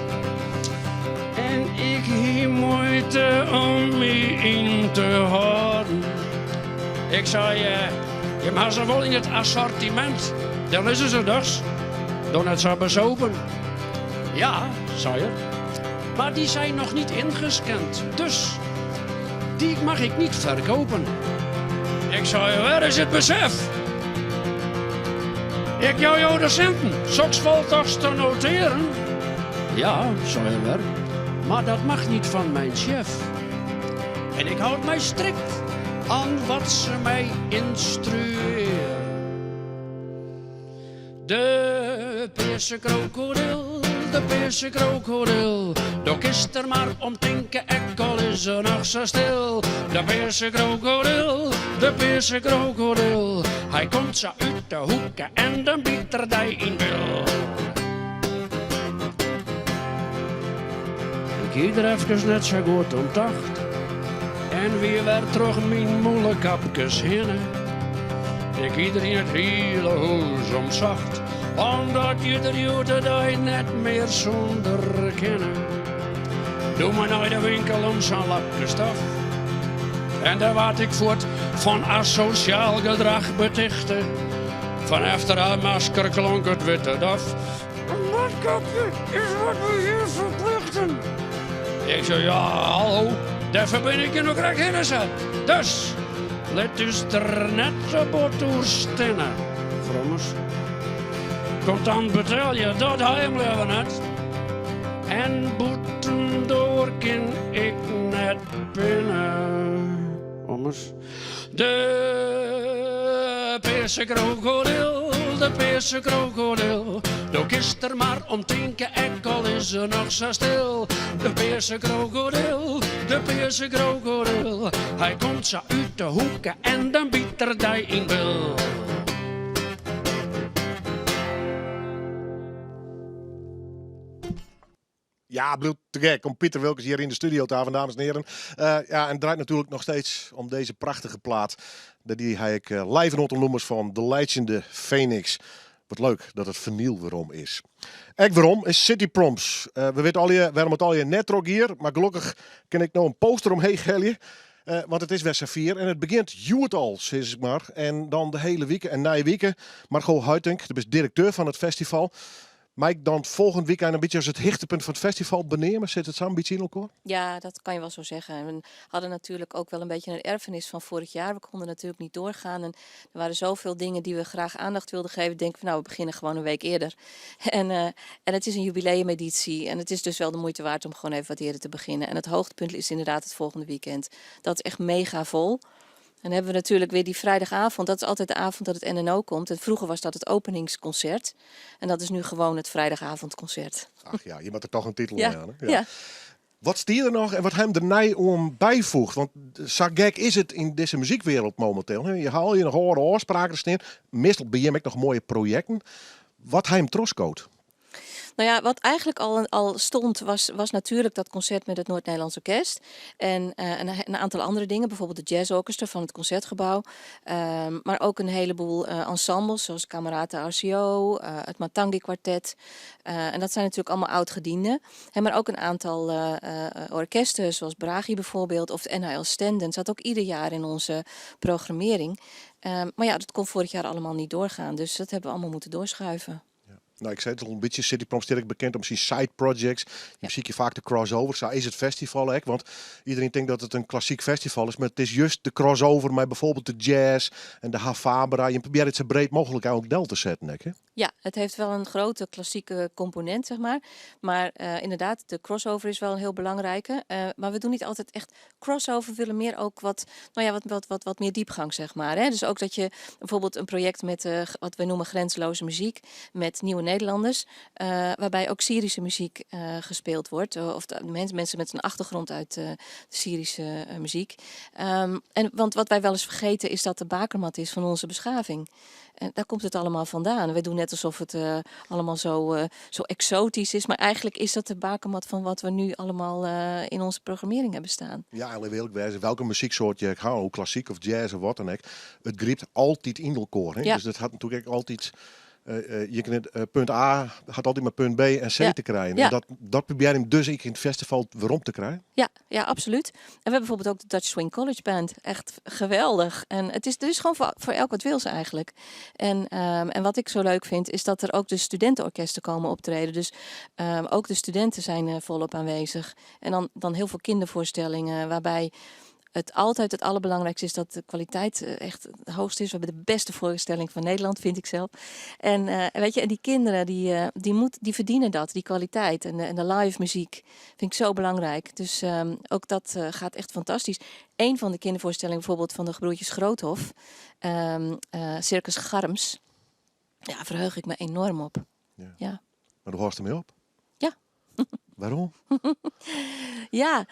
En ik hie muoite om my yn te hâlden. Ik sei, jim ha se wol yn it assortimint, dêr lizze se dochs, doch net sa besopen. Ja, sei er, maar die zijn nog niet ingescand, dus die mag ik niet verkopen. Ik sei, wêr is it besef? Ik jou jo de sinten, soks falt dochs te noteren? Ja, sei er wer, maar dat mag niet van mijn chef. En ik houd mij strikt aan wat ze mij instrueren. De pearse krokodil, de pearse krokodil, do kinst der mar om tinke ek al is er noch sa stil. De pearse krokodil, de pearse krokodil, hy komt sa út de hoeke en dan byt er dy yn bil. Ik hie der efkes net sa goed om tocht en wie wer troch myn mûlekapkes hinne. Ik hie der yn it hiele hûs om socht, omdat je der hjoed-de-dei net mear sûnder kinne. Doe mar nei de winkel om sa'n lapke stof. En dêr waard ik fuort fan asosjaal gedrach betichte. Fan efter har masker klonk it witte dof. Een mondkapje is wat we hier verplichten. Ik sei, ja, hallo, dêrfoar bin ik hjir no krekt hinne set. Dus, lit ús der net te bot oer stinne, frommes. Kontant betelje, dat ha jim leaver net. En bûtendoar kin ik net pinne, ommers. De pearse krokodil, de pearse krokodil, do kinst der mar om tinke ek al is er noch sa stil. De pearse krokodil, de pearse krokodil, hy komt sa út de hoeke en dan byt er dy yn bil. Ja, bliuwt te gek om Piter Wilkens hier in de studio te hawwen, dames en heren. Uh, ja, en draait natuurlijk nog steeds om deze prachtige plaat. Die ha ik uh, live een aantal nummers van De Leitsjende Phoenix. Wat leuk dat it finyl werom is. Ek werom is City Proms. Uh, we witte allegear wêrom it allegear net trochgiet, mar gelokkich kin ik no in poster omheech helje. Uh, want it is wer safier en it begjint hjoed al, sis ik mar. En dan de hiele wike en nije wike. Margot Huitink, do bist direkteur fan it festival. Mei ik dan folgjend wykein in bytsje as it hichtepunt fan it festival beneame? Sit it sa in bytsje yn elkoar? Ja, dat kan je wel zo zeggen. En we hadden natuurlijk ook wel een beetje een erfenis van vorig jaar. We konden natuurlijk niet doorgaan. En er waren zoveel dingen die we graag aandacht wilden geven. Denk van nou, we beginnen gewoon een week eerder. En, uh, en het is een jubileumeditie. En het is dus wel de moeite waard om gewoon even wat eerder te beginnen. En het hoogtepunt is inderdaad het volgende weekend. Dat is echt mega vol. En dan hebben we natuurlijk weer die vrijdagavond. Dat is altijd de avond dat het NNO komt. En vroeger was dat het openingsconcert. En dat is nu gewoon het vrijdagavondconcert. Ach ja, je moet er toch een titel ja. aan. Hè? Ja. ja. Wat stiet der noch en wat ha jim der nij oan byfoege? Want sa gek is it yn dizze muzykwereld mominteel. Je ha noch âlde ôfspraken stean. Meastal by jim ek noch moaie projekten. Wat ha jim trochskood? Nou ja, wat eigenlijk al, al stond, was, was natuurlijk dat concert met het Noord-Nederlands Orkest. En uh, een, een, aantal andere dingen, bijvoorbeeld de jazzorchestra van het Concertgebouw. Um, maar ook een heleboel uh, ensembles, zoals Camerata RCO, uh, het Matangi Kwartet. en dat zijn natuurlijk allemaal oud-gedienden. En maar ook een aantal orkesten, zoals Bragi bijvoorbeeld, of het NHL Stenden, zat ook ieder jaar in onze programmering. Um, maar ja, dat kon vorig jaar allemaal niet doorgaan, dus dat hebben we allemaal moeten doorschuiven. Nou, ik sei it al in bytsje, City Proms sterk bekend om syn side projects. Je ja. zie je faak de crossover. Sa is it festival ek, want iderien tinkt dat it in klassyk festival is, mar it is juist de crossover mei byfoarbyld de jazz en de Hafabra. Je probearret it sa breed mooglik eigentlik del te setten, ek, hè? Ja, het heeft wel een grote klassieke component, zeg maar. Maar uh, inderdaad, de crossover is wel een heel belangrijke. Uh, maar we doen niet altijd echt crossover. We willen meer ook wat, nou ja, wat, wat, wat, wat meer diepgang, zeg maar. Hè? Dus ook dat je bijvoorbeeld een project met uh, wat we noemen grenzeloze muziek, met Nieuwe Nederlanders. Waarbij ook Syrische muziek gespeeld wordt. Of de mensen met een achtergrond uit de Syrische muziek. En, want wat wij wel eens vergeten is dat de bakermat is van onze beschaving. En daar komt het allemaal vandaan. We doen net alsof het allemaal zo exotisch is. Maar eigenlijk is dat de bakermat van wat we nu allemaal in onze programmering hebben staan. Ja, en wil ik wijzen welke muzieksoort je houdt, hoe klassiek of jazz of wat dan ook. Het grijpt altijd in elkaar. Hè? Ja. Dus dat had natuurlijk ook altijd. Je kunt punt A had altijd maar punt B en C te krijgen. En dat probeer hem dus ik in het festival weer om te krijgen. Ja, ja, absoluut. En we hebben bijvoorbeeld ook de Dutch Swing College Band. Echt geweldig. En er is gewoon voor elk wat wils eigenlijk. En wat ik zo leuk vind, is dat er ook de studentenorkesten komen optreden. Dus ook de studenten zijn volop aanwezig. En dan heel veel kindervoorstellingen, waarbij het altijd het allerbelangrijkste is dat de kwaliteit echt het hoogste is. We hebben de beste voorstelling van Nederland, vind ik zelf. En die kinderen die verdienen dat, die kwaliteit. En de live muziek vind ik zo belangrijk. Dus ook dat gaat echt fantastisch. Eén van de kindervoorstellingen bijvoorbeeld van de gebroertjes Groothof, Circus Garms. Ja, verheug ik me enorm op. Maar du hoort ermee op? Ja. Waarom? Ja,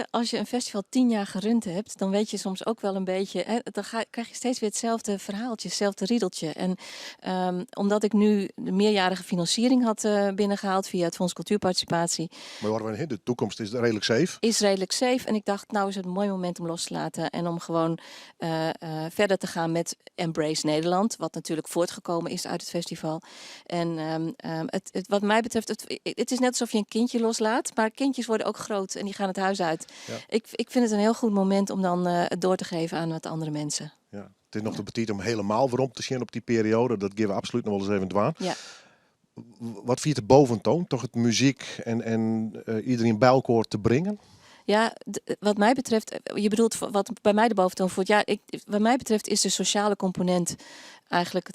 als je een festival 10 jaar gerund hebt, dan weet je soms ook wel een beetje, hè, dan krijg je steeds weer hetzelfde verhaaltje, hetzelfde riedeltje. En omdat ik nu de meerjarige financiering had binnengehaald via het Fonds Cultuurparticipatie. Maar waar we heen, de toekomst is redelijk safe. Is redelijk safe. En ik dacht, nou is het een mooi moment om los te laten en om gewoon verder te gaan met Embrace Nederland, wat natuurlijk voortgekomen is uit het festival. En wat mij betreft, het is net alsof je een kindje loslaat, maar kindjes worden ook groot en die gaan het huis uit. Ik vind het een heel goed moment om dan het door te geven aan wat andere mensen. Ja. Het is nog te petit om helemaal weer om te zien op die periode. Dat geven we absoluut nog wel eens even dwaan. Wat viert de boventoon? Toch het muziek en iedereen bij elkaar te brengen? Ja, wat mij betreft, je bedoelt wat bij mij de boventoon voert. Ja, wat mij betreft is de sociale component eigenlijk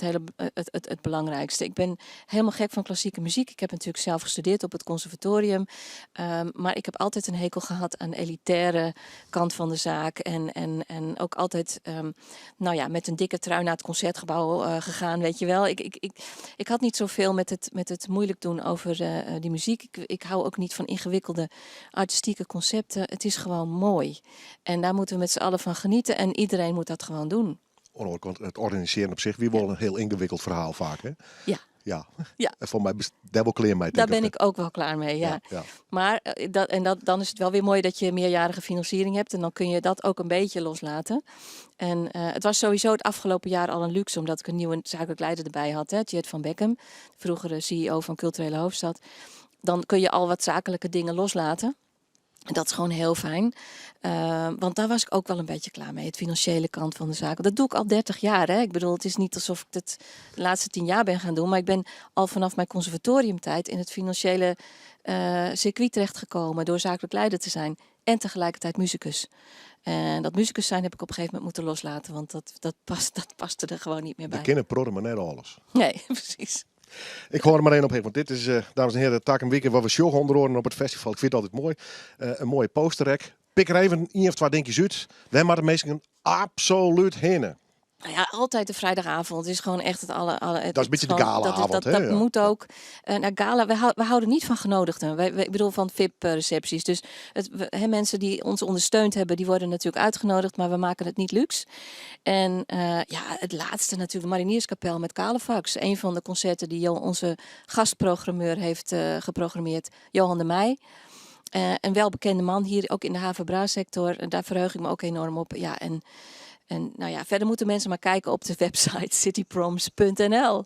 het belangrijkste. Ik ben helemaal gek van klassieke muziek. Ik heb natuurlijk zelf gestudeerd op het conservatorium. Maar ik heb altijd een hekel gehad aan de elitaire kant van de zaak. En ook altijd met een dikke trui naar het concertgebouw gegaan, weet je wel. Ik had niet zoveel met het moeilijk doen over die muziek. Ik hou ook niet van ingewikkelde artistieke concepten. Het is gewoon mooi. En daar moeten we met z'n allen van genieten. En iedereen moet dat gewoon doen. Want het organiseren op zich, wie wel een heel ingewikkeld verhaal vaak, hè? Ja. En voor mij daar wel klaar mee, Daar denk ik. ben ik ook wel klaar mee, ja. Maar dan is het wel weer mooi dat je meerjarige financiering hebt. En dan kun je dat ook een beetje loslaten. En het was sowieso het afgelopen jaar al een luxe, omdat ik een nieuwe zakelijk leider erbij had, hè, Tjeerd van Bekkum, vroegere CEO van Culturele Hoofdstad. Dan kun je al wat zakelijke dingen loslaten. En dat is gewoon heel fijn. Want daar was ik ook wel een beetje klaar mee. Het financiële kant van de zaak. Dat doe ik al 30 jaar. Hè? Het is niet alsof ik het de laatste 10 jaar ben gaan doen. Maar ik ben al vanaf mijn conservatoriumtijd in het financiële circuit terechtgekomen. Door zakelijk leider te zijn. En tegelijkertijd musicus. En dat musicus zijn heb ik op een gegeven moment moeten loslaten. Want dat paste er gewoon niet meer De bij. kinderen prodden maar net alles. Nee, precies. Ik hoor er maar één op, want dit is, dames en heren, Taak en Weekend, waar we sjoggen onder oren op het festival. Ik vind het altijd mooi. Een mooie posterrek. Pik er even één of twee dingetjes uit. Wij maar de meesten absoluut hinnen. Altijd de vrijdagavond is gewoon echt het alle, alle, het Dat is een beetje de gewoon, galaavond, dat, hè? dat moet ook. Gala, we houden niet van genodigden. Ik bedoel van V I P-recepties. Dus mensen die ons ondersteund hebben, die worden natuurlijk uitgenodigd, maar we maken het niet luxe. En het laatste natuurlijk, de Marinierskapel met Kalefax. Een van de concerten die onze gastprogrammeur heeft geprogrammeerd, Johan de Meij. Een welbekende man hier ook in de havenbra-sector. En daar verheug ik me ook enorm op. Ja, en verder moeten mensen maar kijken op de website cityproms punt N L.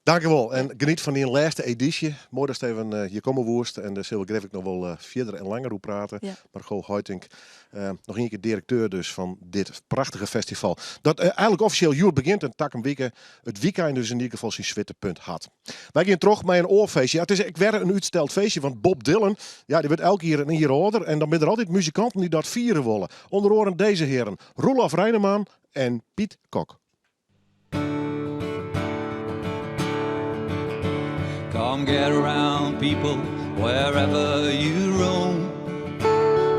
Dank je wel. En geniet van die laatste editie. Mooi dat Steven hier komen woest. En daar zullen we Graphic nog wel verder en langer over praten. Margot Hoitink, nog een keer directeur dus van dit prachtige festival. Dat eigenlijk officieel jul begint en tak een week, het weekend dus in ieder geval zijn zwitterpunt had. Wij gaan terug met een oorfeestje. Ja, het is ik werd een uitsteld feestje, want Bob Dylan, die wordt elke keer een hier order. En dan zijn er altijd muzikanten die dat vieren willen. Onder oren deze heren, Roelof Reineman en Piet Kok. Come get around, people, wherever you roam,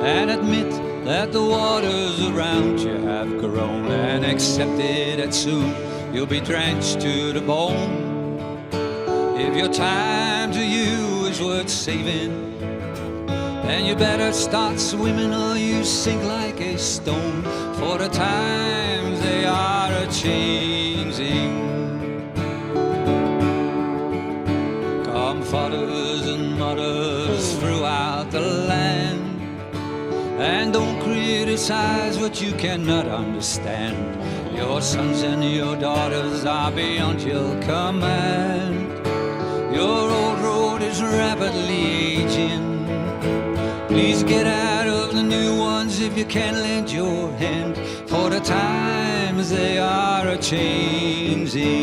and admit that the waters around you have grown, and accept it that soon you'll be drenched to the bone. If your time to you is worth saving, then you better start swimming or you sink like a stone. For the times they are a changing. Come, fathers and mothers throughout the land, and don't criticize what you cannot understand. Your sons and your daughters are beyond your command. Your old road is rapidly aging. Please get out of the new ones if you can lend your hand, for the times they are a changing.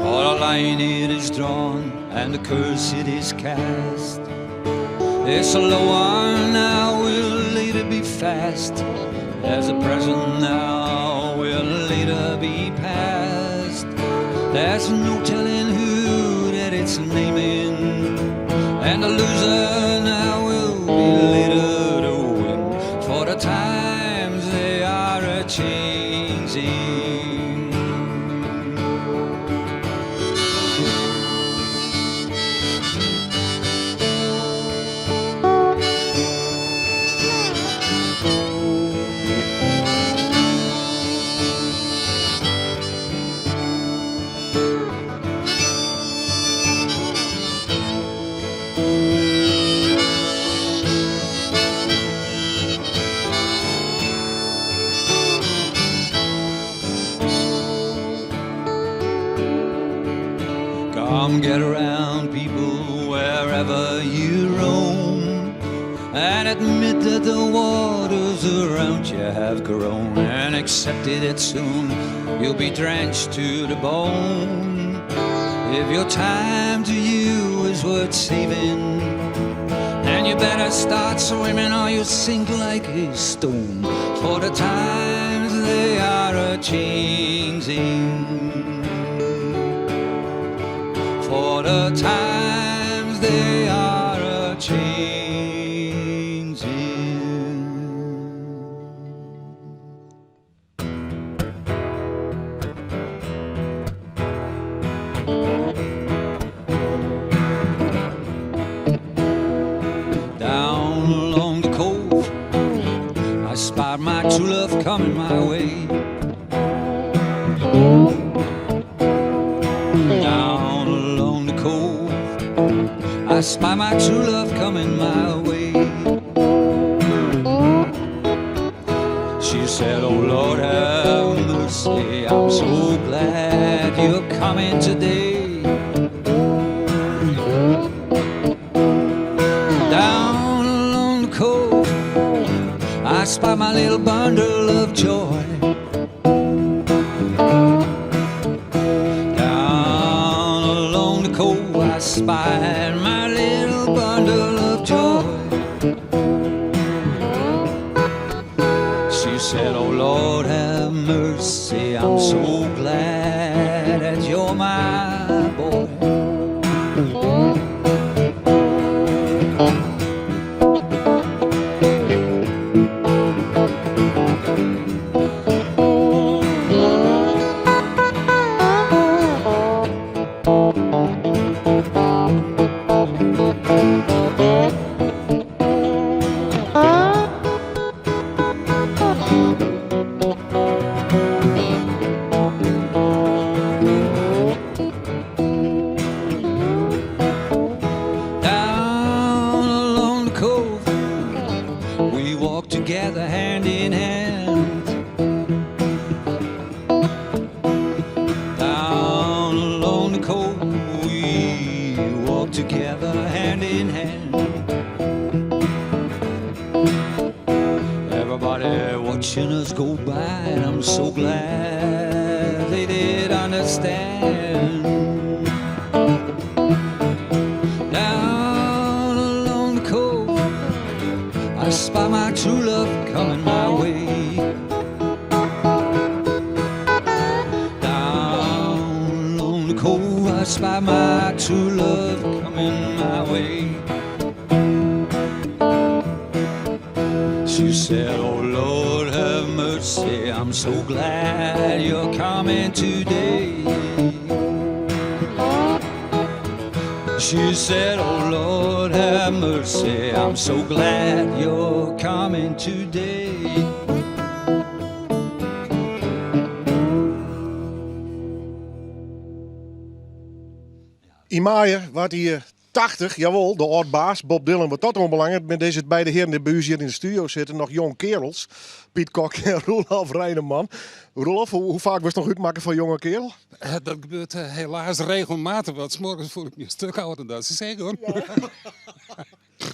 For a line it is drawn and the curse it is cast. This low one now will later be fast, as the present now will later be past. There's no telling who that it's naming, and the loser now will be later to win. For the times they are a changing. Come get around, people, wherever you roam, and admit that the waters around you have grown, and accept it that soon you'll be drenched to the bone. If your time to you is worth saving, then you better start swimming or you'll sink like a stone. For the times they are a changing. For the times they are a changing. Down along the cove, I spied my true love coming my way. Down along the cove, I spy my true love coming my way. She said, Oh Lord, have mercy, I'm so glad you're coming today. Down along the cove, I spy my little bundle of joy. Down along the cove, I spied my little bundle of joy. She said, Oh Lord, have mercy, I'm so glad that you're my boy. Down along the cove, we walk together hand in hand. Down along the cove, we walk together hand in hand. Everybody watching us go by, and I'm so glad they did. understand. Down along the cove, I spy my true love coming my way. Down along the cove, I spy my true love coming my way. She said, Oh Lord, have mercy, I'm so glad you're coming today. She said, Oh Lord, have mercy, I'm so glad you're coming today. Yn maaie waard hy 80, jawol, de âld-baas Bob Dylan wat dat oanbelanget. Met dizze beide hearen dy't by ús hjir yn de studio sitte, noch jong kearels. Piet Kok en Roelof Reineman. Roelof, hoe, hoe faak wurdst noch útmakke foar jonge kearel? Eh, dat gebeurt eh, helaas regelmatig, want 's morgens voel ik me een stuk ouder dan dat ze zeggen hoor.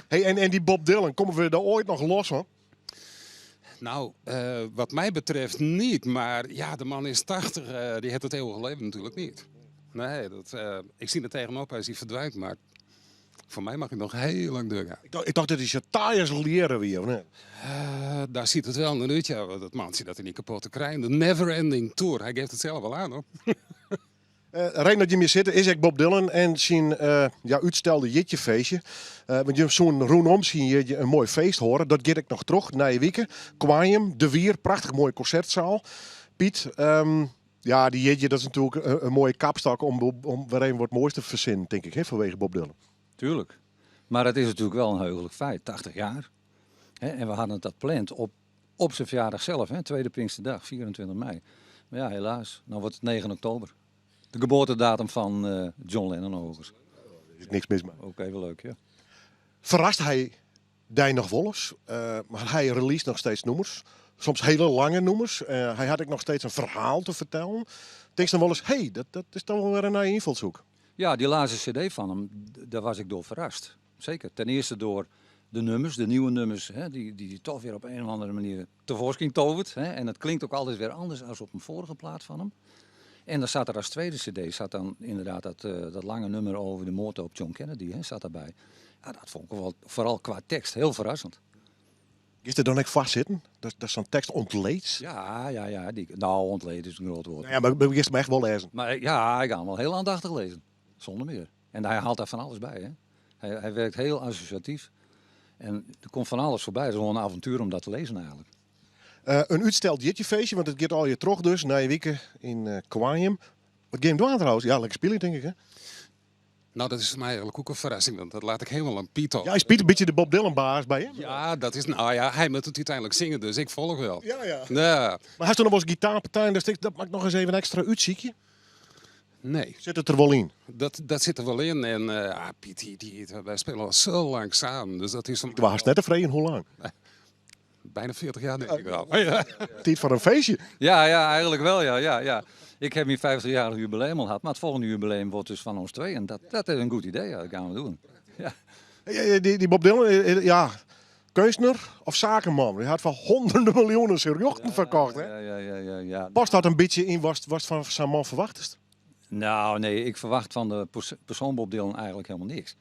Hey, en, en dy Bob Dylan, komme we dêr oait noch los fan? Nou, eh, wat mij betreft niet, maar ja, de man is 80, eh, die heeft het eeuwige leven natuurlijk niet. Nee, dat, eh, ik zie er tegenop als hij verdwijnt, maar voor mij mag hij nog heel lang doorgaan. Ik dacht, ik dacht dat hy sa taai as learen wie, of net? Daar ziet het wel naar uit, ja, want dat mantsje dat hij niet kapot te krijgen. De never ending tour, hij geeft het zelf wel aan hoor. Reden dat jim hjir sitte is ek Bob Dylan en syn ja, útstelde jierdeifeestje. Want jim soenen rûnom syn jierdei in moai feest hâlde. Dat giet ek noch troch, nije wike. Koarnjum, De Wier, prachtich moaie konsertsaal. Piet, um, ja, dy jierdei dat is natuerlik in, in moaie kapstok om, om wer even wat moais te fersinnen, tink ik, hè, fanwege Bob Dylan. Tuurlijk. Maar het is natuurlijk wel een heugelijk feit, 80 jaar. Hè, en we hadden dat pland op, op zijn verjaardag zelf, hè, tweede Pinksterdag, 24 mei. Maar ja, helaas, dan wordt het 9 oktober. De geboortedatum van John Lennon overigens. Er is niks mis mee. Ook even leuk, ja. Ferrast hy dy noch wolris, uh, mar hy release noch steeds nûmers. Soms hiele lange nûmers. Uh, hy hat ek noch steeds in ferhaal te fertellen. Tinkst dan wolris, hey, dat, dat is toch wol wer in nije ynfalshoek. Ja, die laatste cd van hem, daar was ik door verrast. Zeker. Ten eerste door de nummers, de nieuwe nummers, hè, die, die hij toch weer op een of andere manier tevoorschijn tovert. Hè. En het klinkt ook altijd weer anders als op een vorige plaat van hem. En dan zat er als tweede cd zat dan inderdaad dat, dat lange nummer over de moord op John Kennedy, hè, zat daarbij. Ja, dat vond ik wel, vooral qua tekst, heel verrassend. Is der dan ek fêstsitten? Dat, dat sa'n tekst ûntleedst? Ja. Die, nou, ontleden is een groot woord. Nou ja, mar giest him echt wol lêzen. Maar ja, ik ga hem wel heel aandachtig lezen. Zonder meer. En hij haalt daar van alles bij. Hè? Hij, hij werkt heel associatief. En er komt van alles voorbij. Het is gewoon een avontuur om dat te lezen eigenlijk. In útsteld jierdeifeestje, want it giet allegear troch dus, nije wike yn Koarnjum. Wat gean jim dwaan trouwens? Ja, lekker spylje tink ik hè? Nou, dat is voor mij eigenlijk ook een verrassing, want dat laat ik helemaal aan Piet Ja, is Piet een beetje de Bob Dylan baas by him? Ja, dat is, nou ja, hij moet het uiteindelijk zingen, dus ik volg wel. Ja. Ja. Mar hast noch wolris gitaarpartij en dat, dat moat ik noch ris even ekstra útsykje? Nee. Sit it der wol yn? Dat, dat zit er wel in. En ah, Piet, die, die, wij spelen al zo lang samen. Dus dat is een... Do hast net te freegjen hoe lang. Bijna 40 jaar denk ik wel. Ja. Tiid foar in feestje. Ja, eigenlijk wel. Ja. Ik heb mijn 50-jarig jubileum al gehad. Maar het volgende jubileum wordt dus van ons twee. En dat, dat is een goed idee. Ja, dat gaan we doen. Ja. Die, die Bob Dylan, ja, keunstner of sakeman? Hy hat foar hûnderten miljoenen syn rjochten ferkocht. Hè? Ja. Past dat in bytsje yn watst, watst fan sa'n man ferwachtest? Nou, nee, ik verwacht van de persoon Bob Dylan eigenlijk helemaal niks.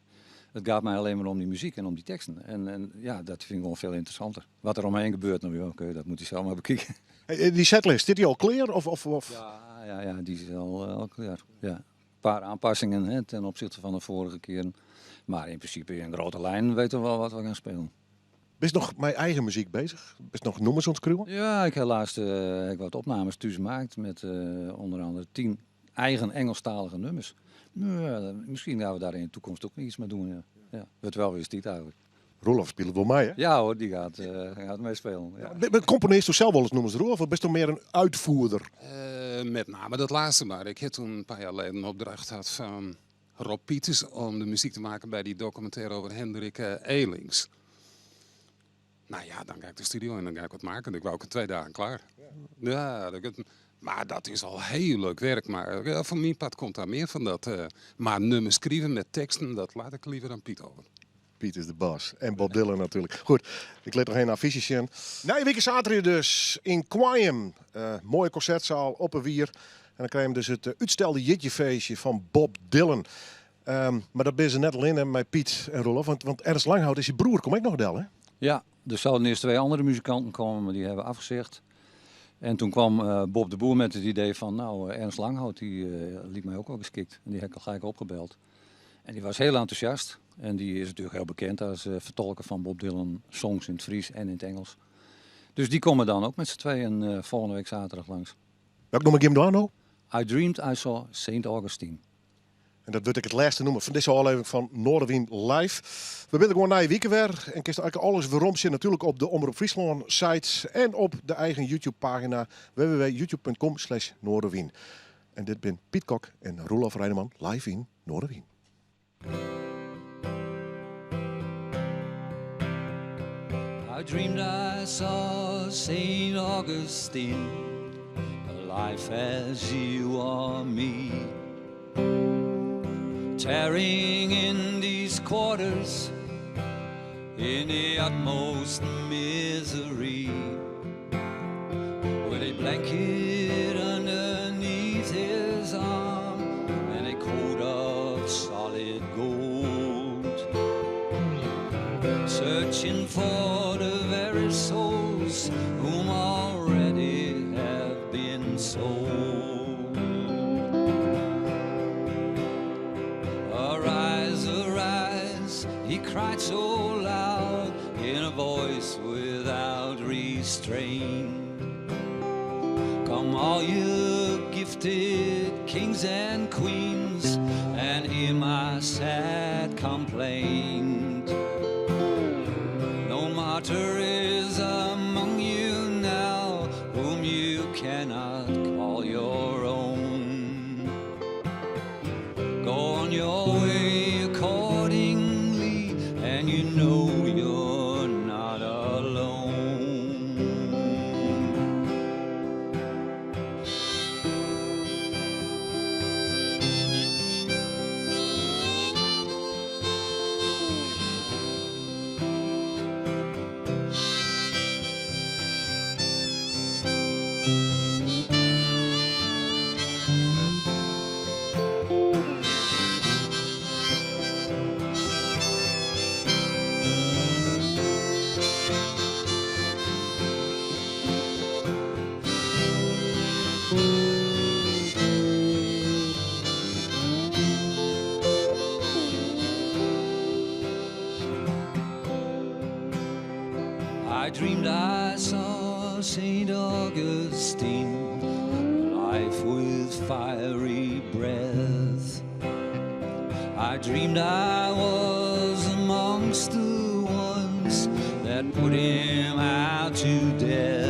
Het gaat mij alleen maar om die muziek en om die teksten. En, en ja, dat vind ik gewoon veel interessanter. Wat er omheen gebeurt, nou ja, oké, dat moet hij zelf maar bekijken. Hey, die setlist, is die al klear? Of, of, of? Ja, die is al, al klaar. Ja. Een paar aanpassingen hè, ten opzichte van de vorige keren. Maar in principe in grote lijnen weten we wel wat we gaan spelen. Bist noch mei eigen muzyk beuzich? Bist noch nûmers oan it skriuwen? Ja, ik heb laatst ik wat opnames thús maakt met onder andere 10 eigen Engelstalige nummers. Nou, ja, misschien gaan we daar in de toekomst ook iets mee doen. Ja. Ja, wordt wel weer tijd eigenlijk. Roelof spilet wol mei, hè? Ja hoor, die gaat, gaat meespelen. Ja. Komponearrest do sels wolris nûmers, Roelof, of bist do mear in útfierder? Met name dat laatste maar. Ik heb toen een paar jaar geleden een opdracht gehad van Rob Pieters om de muziek te maken bij die documentaire over Hendrik Elings. Nou ja, dan ga ik de studio in en dan ga ik wat maken. Ik wou ook in 2 dagen klaar. Ja, dat, maar dat is al heel leuk werk. Maar ja, van mijn part komt daar meer van dat. Maar nummers schrijven met teksten, dat laat ik liever aan Piet over. Piet is de baas. En Bob Dylan natuurlijk. Goed, ik lit noch in affysjes sjen. Nije wike saterdei dus yn Koarnjum. Moaie konsertsaal op 'e Wier. En dan krije we dus it útstelde jierdjefeestje fan Bob Dylan. Mar dat binne se net allinne mei Piet en Roelof, want Ernst Langhout is syn broer, komt ek noch del, hè? Ja, er zouden eerst twee andere muzikanten komen, maar die hebben afgezegd. En toen kwam Bob de Boer met het idee van, nou, Ernst Langhout, die liet mij ook wel geschikt. En die heb ik al gelijk opgebeld. En die was heel enthousiast. En die is natuurlijk heel bekend als vertolker van Bob Dylan songs in het Fries en in het Engels. Dus die komen dan ook met z'n tweeën volgende week zaterdag langs. Welk nûmer gean we dwaan no? I Dreamed I Saw St. Augustine. En dat wurdt ek it lêste nûmer fan dizze ôflevering fan Noardewyn Live. We binne der gewoan nije wike wer. En kinst ek alles werom sjen natuerlik op de Omrop Fryslân site en op de eigen YouTube pagina www.youtube.com/noardewyn. En dit binne Piet Kok en Roelof Reineman live yn Noardewyn. I dreamed I saw St. Augustine, alive as you or me, tearing in these quarters in the utmost misery, with a blanket underneath his arm and a coat of solid gold, searching for the very souls whom already have been sold. Arise, arise, he cried so loud in a voice without restraint. Come all you gifted kings and queens and hear my sad complaint. No martyr is among you now whom you cannot call your own. Go on your way accordingly, and you know you're not alone. I dreamed I saw St. Augustine, life with fiery breath. I dreamed I was amongst the ones that put him out to death.